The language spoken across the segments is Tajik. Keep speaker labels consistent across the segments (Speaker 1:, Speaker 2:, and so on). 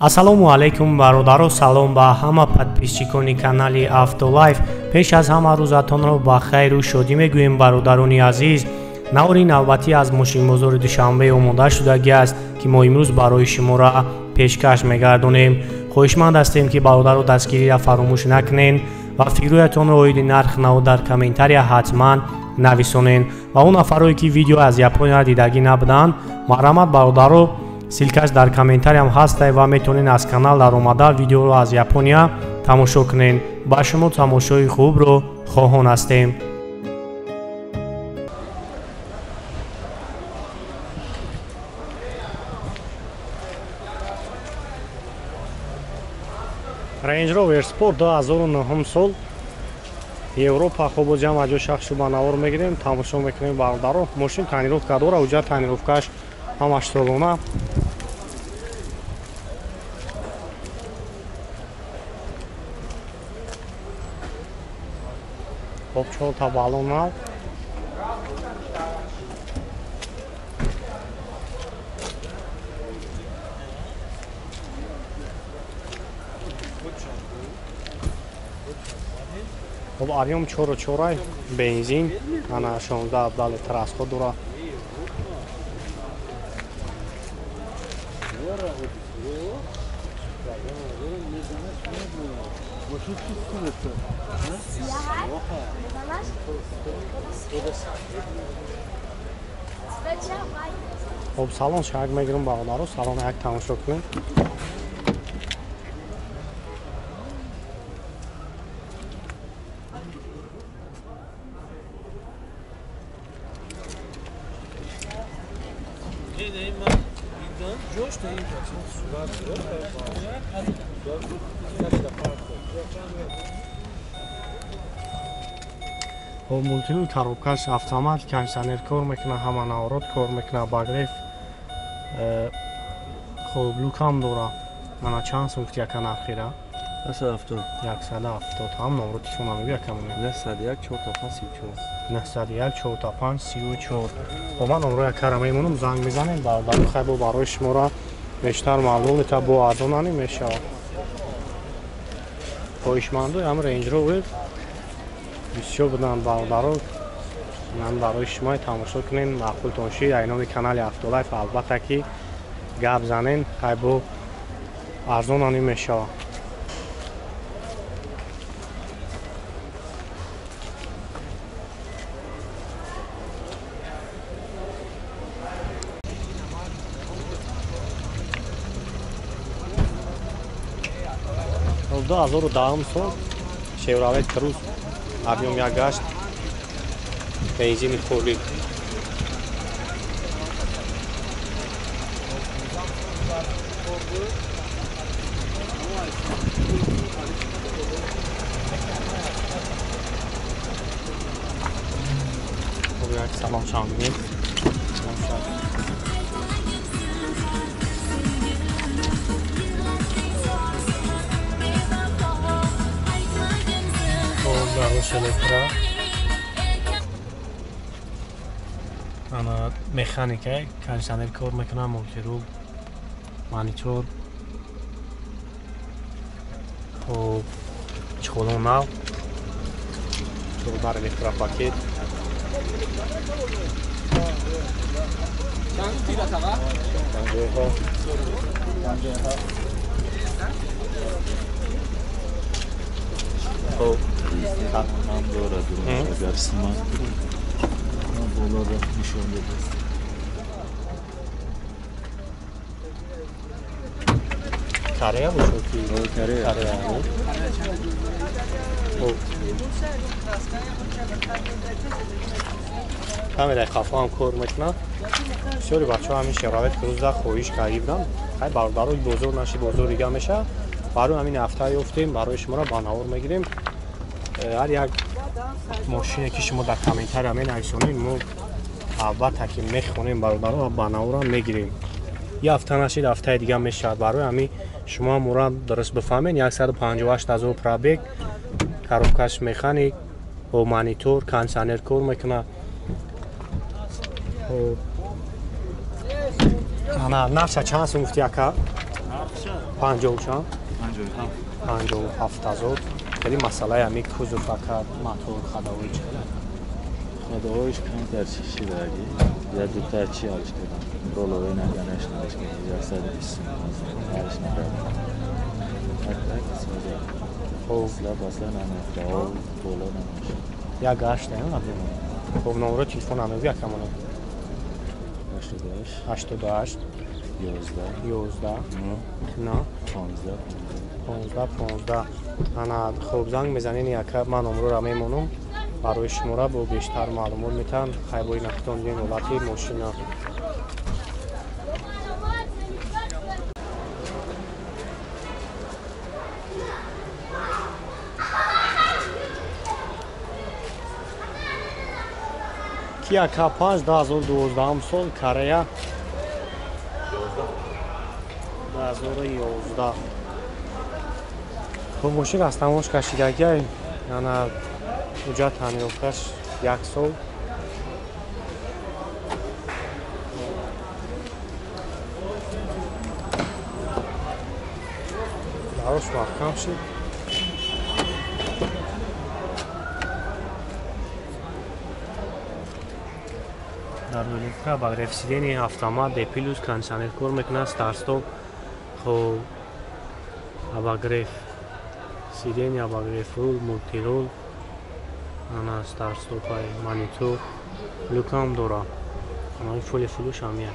Speaker 1: Ассалому алайкум бародаро, салом ба ҳама подписчикони канали Автолайф. Пеш аз ҳама рӯзатонро ба хайру шодӣ мегӯем, бародарони азиз. Навори навбатӣ аз мошинбозори Душанбе омода шудагӣ аст, ки мо имрӯз барои шуморо пешкаш мегардонем. Хоҳишманд ҳастем, ки бародаро дастгириро фаромӯш накунед ва фикрҳоятонро оиди нарх нав дар комментария ҳатман нависонед. Ва он нафарое ки видео аз Япония дидагӣ набуданд, марҳамат бародаро, ссылкаш дар комментариям ҳастай ва метавонед аз канал даромада видеоро аз Япония тамошо кунед. Ба шумо тамошои хубро хоҳон ҳастем. Range Rover Sport 2009 сол, Европа. Хуб, ҷам аҷо шахсу ба навор мегирем, тамошо мекунем, бародаро. Мошин тонировка дора, уҷа тонировкаш ҳамаш солона. Хоб, чорта баллон нав. Хоб, объём чору чорай, бензин, ана 16 литр расход дора. Хоб, салон шак мегирам, бародаро, салон як тамошо кунем. Хоб, мультирул, коробкаш автомат, кондиционер кор мекунад, ҳама наворот кор мекунад, обогрев. Хоб, люкам дора. Мана чанд сум гуфти яка нархира?
Speaker 2: 170.
Speaker 1: 170. Ҳам номро телефона мегӯ яка монем.
Speaker 2: 901 45 34.
Speaker 1: 901 45 34. Хоб, ман номро якара мемонам, занг мезанем, бародаро, хай бо барои шуморо бештар маълум мета, бо арзонани мешавад. Хоҳишманду ҳам Range Rover бисёр буданд, бародаро. Ман барои шумо тамошо кунем, маъқултон шид, ай номи канали Автолайф албатта ки гап занен, хай бо арзонани мешавад. Ду ҳазору даҳум сол, Chevrolet Cruze, объём як гашт, бензини холӣ. Хоб, як салон шам бинем. Электро, ана механика, кондиционер кор мекунад, мультирул, монитор. Хоб, чехолон нав, чордар электропакет. Хоб,
Speaker 2: ҳам дорад, агар симат болоро нишон додад.
Speaker 1: Корея бошад ки?
Speaker 2: Корея.
Speaker 1: Хоб, камераи қафо ҳам кор мекунад. Бисёри бачаҳо ҳамин Chevrolet Cruze хоҳиш карда буданд. Хай бародаро, бозор наши, бозор дига мешавад. Барои ҳамин ҳафта ёфтем, барои шуморо ба навор мегирем. Ҳар як мошине ки шумо дар комментария менависонед, мо албатта ки мехонем, бародаро, ва ба наворам мегирем. Як ҳафта нашид, ҳафтаи дига мешавад. Барои ҳамин шумо моро дуруст бифаҳмед. 158 ҳазор пробег, коробкаш механик, бо монитор, кондиционер кор мекунад. Ана нархша чанд сум гуфти, ака?
Speaker 2: Нархша?
Speaker 1: 50 чанд? 57. 57,000. Хеле масъалаи ҳами кузов ака, мотор, ходовой чӣ хеле?
Speaker 2: Ходовойш камтар чӣ шидаги. Я дута чӣ алиш кардам. Роловой наганаш алиш кардам. 120 алиш накардам. Так соза.
Speaker 1: Хоб,
Speaker 2: Басла намефта, боло намеша.
Speaker 1: Як гашт не набудем. Хоб, номеро телефон ҳамеги акамона.
Speaker 2: 88
Speaker 1: 88
Speaker 2: 11
Speaker 1: 11
Speaker 2: 9
Speaker 1: 9
Speaker 2: 15
Speaker 1: 15 15. Ана хоб, занг мезанен яка, ман номроро мемонам барои шумора, бо бештар маълумот метаҳам. Хайбои нахтон дин ҳолати мошина. Kia K5 2012 сол, Корея 2011. Хуб, мошин аз тамош кашидагиай, ана уҷа таъмирёфташ як сол. Дарош маҳкам шид. Дар электро обогрев сиденье, автомат, D плюс, кондиционер кор мекунад, старт-стоп. Хоб, обогрев сиденье, обогрев рул, мультирул, ана старт-стопай, монитор, люкам дора. Ана фули фулуш ҳамия.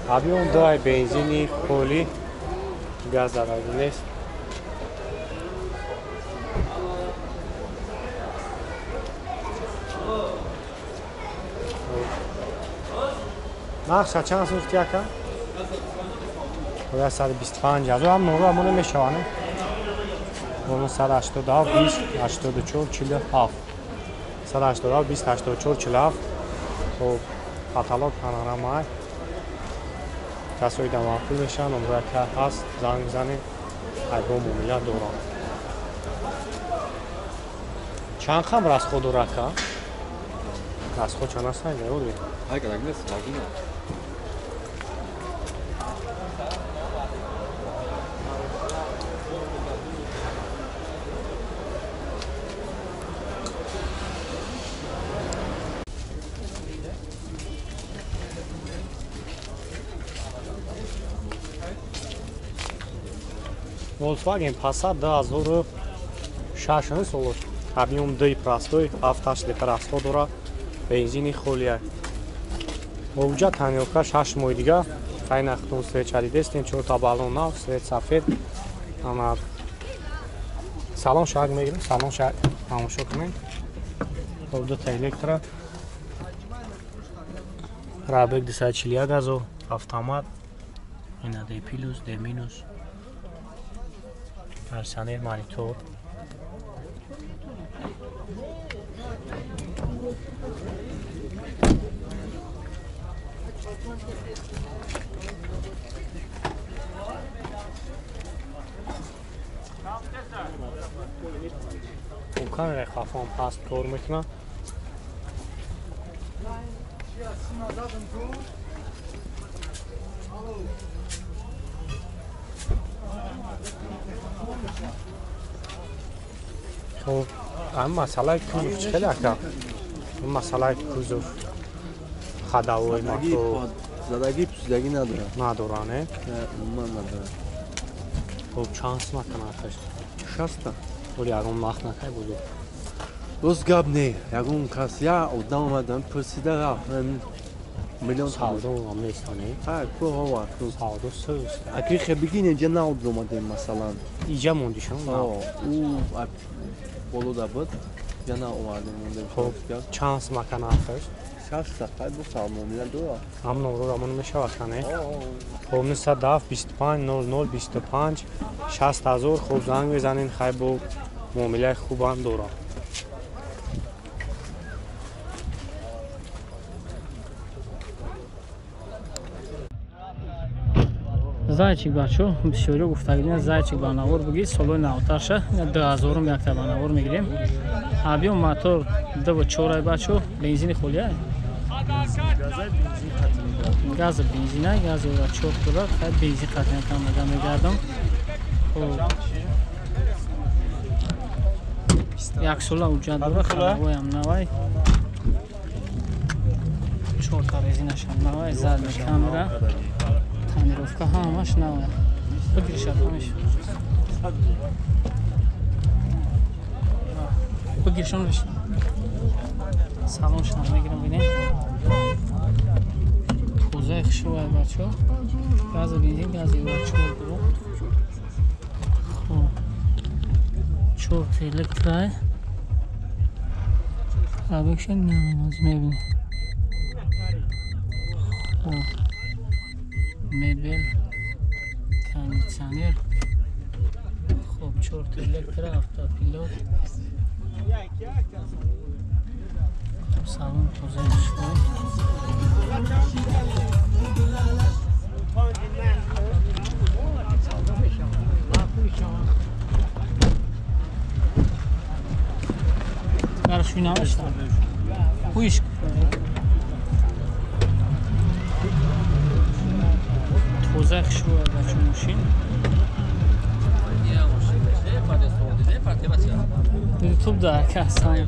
Speaker 1: Объем дай бензини холи, газ заради нест. Нархша чанд сӯхти ака? 125 ҳазор. Ҳам номро ҳамон мешавад, не? 187 20 84 47. 187 20 84 47. Хоб, каталог панорамай. Касои дамаъқул мешаванд, номрои ака ҳаст, занг бизанед, айбо муомила дорам. Чанд хам расход дора ака? Расход чанд аст? Ай,
Speaker 2: Ай, кадак нест, лагина.
Speaker 1: Volkswagen Passat 2006 сол, объем D простой, 7-8 литр расход дора, бензини холия. Уҷа таъмирёфта 6 моҳи дига. Қайнахтун свеча дидестем, 4 та баллон нав, свет сафед. Ана салон шаг мегирем, салон шаг тамошо кунем. Хоб, ду та электро. Рабек 241 газо, автомат. Ина D плюс, D минус. Кондиционер, монитор. Камераи хафом ҳаст, кор мекунад. Хоб, ҳам масъалаи кузов чӣ хеле ака? Масъалаи кузов, ходовой мотор.
Speaker 2: Задагӣ пусидагӣ надорад.
Speaker 1: Надора, не?
Speaker 2: Не, умуман надорад.
Speaker 1: Хоб, чанд сум ака нархаш?
Speaker 2: 60.
Speaker 1: Оли ягон вақт накай бузург?
Speaker 2: Рост гап не, ягон кас я одам омадан пурсида рафт. Миллион
Speaker 1: савдо ҳам нест, не?
Speaker 2: Ҳа, ку ҳова.
Speaker 1: Савдо сӯст.
Speaker 2: Аки хе бигин инҷа нав омадем масалан.
Speaker 1: Иҷа мондишон?
Speaker 2: Ҳо, ӯ болода буд, иҷа нав овардем мондем.
Speaker 1: Хоб, чанд сум ака нархаш?
Speaker 2: 60 қай бу муомила дорад.
Speaker 1: Ҳам номро рамон мешавад, не? Хоб, 910 25 00 25 60 ҳазор. Хоб, занг мезанед, хай бо муомилаи хубам дорам.
Speaker 3: Зайчик бачо, бисёриё гуфтагӣ зайчик ба навор буги, солои навтарша, 2000 якта ба навор мегирем. Объём мотор 2.4 бачо, бензини холия. Газ бензина, газ 4 дорад, хай бензин қатъан кам мегардам. Як сола уҷат дорад, харавоям навай. 4 резинашам навай, задня камера. Тонировка ҳамаш навай. Бигиришад ҳамаш. Бигиришон. Салоншон мегирам бинем. Тозаи хушрӯай бачо. Гази бензин, гази евро 4 дорад. Хоб. 4 электрай. Абекшен наменоз мебинем. Хоб. Мебел, кондиционер. Хоб, 4 электро, автопилот. Салон тозаи хушрӯй. Даршуй намешта. Хуиш. Тозаи хушрӯй бачо мошин. Ютуб да касан.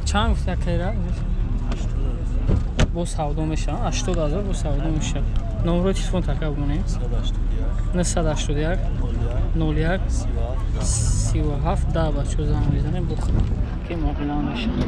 Speaker 3: Чанд гуфт якайра? Бо савдо мешавад. 80,000 бо савдо мешавад. Номерои телефон така бимонем. 981 01 37 10 бачо занг мезанем, бо ки муомила мешавад.